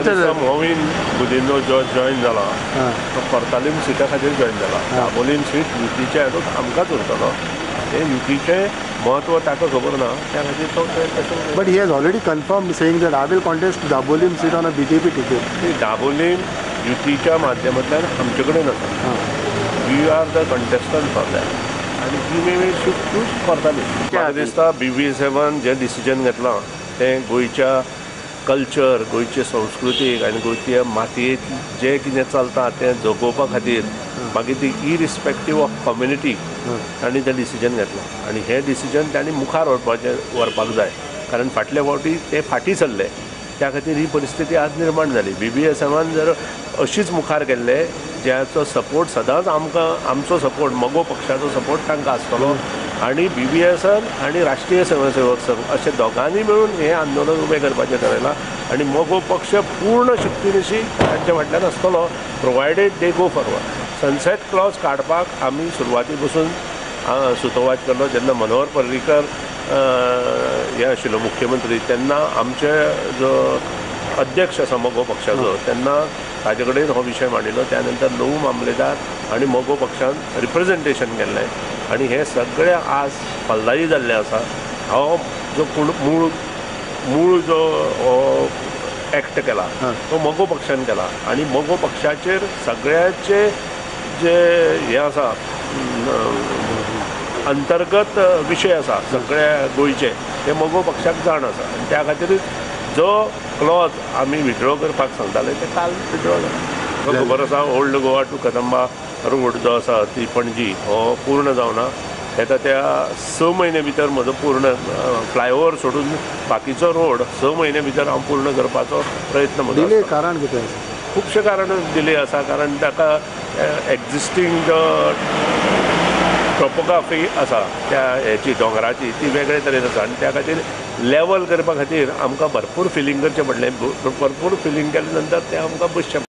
मोविन गुदिन्हो जो जॉईन जाला तो कोर्तालीम सिटा खातीर जॉईन जाला. दाबोलीम सीट युतीच्या हातूंत आमकांच उरतलो. ते युतीचें म्हत्व ताका खबर ना, त्या खातीर तो तशें. But he has already confirm saying that I will contest Dabolim seat on a BJP ticket. Dabolim युतीच्या माध्यमांतल्यान आमचे कडेन आसा. We are the contestant for that आनी he may will shift to Cortalim. म्हाका दिसता BBSM जें डिसिजन घेतलां तें गोंयच्या कल्चर, गोंयचे संस्कृतीक आनी गोंयच्या मातयेंत जें कितें चलता तें जगोवपा खातीर, मागीर ती इरिस्पेक्टीव ऑफ कम्युनिटी तांणी तें डिसिजन घेतलां आनी हें डिसिजन तांणी मुखार व्हरपाक जाय, कारण फाटल्या फावटी ते फाटीं सरले, त्या खातीर ही परिस्थिती आज निर्माण जाली. BBSM जर अशीच मुखार गेल्ले, ज्याचो सपोर्ट सदांच आमकां, आमचो सपोर्ट, मगो पक्षाचो सपोर्ट तांकां आसतलो आनी BBSM आनी राष्ट्रीय स्वयंसेवक संघ अशे दोगांनी मेळून हें आंदोलन उबें करपाचें थारायलां आनी मगो पक्ष पूर्ण शक्तीनिशी तांच्या फाटल्यान आसतलो, provided they go forward. Sunset clause काडपाक आमी सुरवाती पसून सुतोवाच केल्लो. जेन्ना मनोहर पर्रीकर हे आशिल्लो मुख्यमंत्री तेन्ना आमचे जो अध्यक्ष आसा मगो पक्षाचो तेन्ना ताजे कडेन हो विशय मांडिल्लो. त्या नंतर लवू मामलेदार आनी मगो पक्षान रिप्रेजेंटेशन केल्लें आनी हें सगळें आज फलदायी जाल्लें आसा. हो जो कोण मूळ जो हो एक्ट केला तो मगो पक्षान केला आनी मगो पक्षाचेर सगळ्याचे जे हें आसा अंतर्गत विशय आसा सगळ्या गोंयचे ते मगो पक्षाक जाण आसा आनी त्या खातीरूच जो क्लॉज आमी विड्रॉ करपाक सांगताले ते काल विड्रॉ जाला. खबर आसा old Goa to Kadamba road जो आसा ती पणजी हो पूर्ण जावना. येता त्या 6 म्हयने भितर म्हजो पूर्ण फ्लायओवर सोडून बाकीचो रोड 6 म्हयने भितर हांव पूर्ण करपाचो प्रयत्न म्हजो. डिले कारण कितें आसा? खुबशे कारण डिले आसा, कारण ताका एक्झिस्टींग जो टोपोग्राफी आसा त्या हेची दोंगराची ती वेगळे तरेन आसा आनी त्या खातीर लेवल करपा खातीर आमकां भरपूर फिलींग करचें पडलें. भरपूर फिलींग केले नंतर तें आमकां बसचें.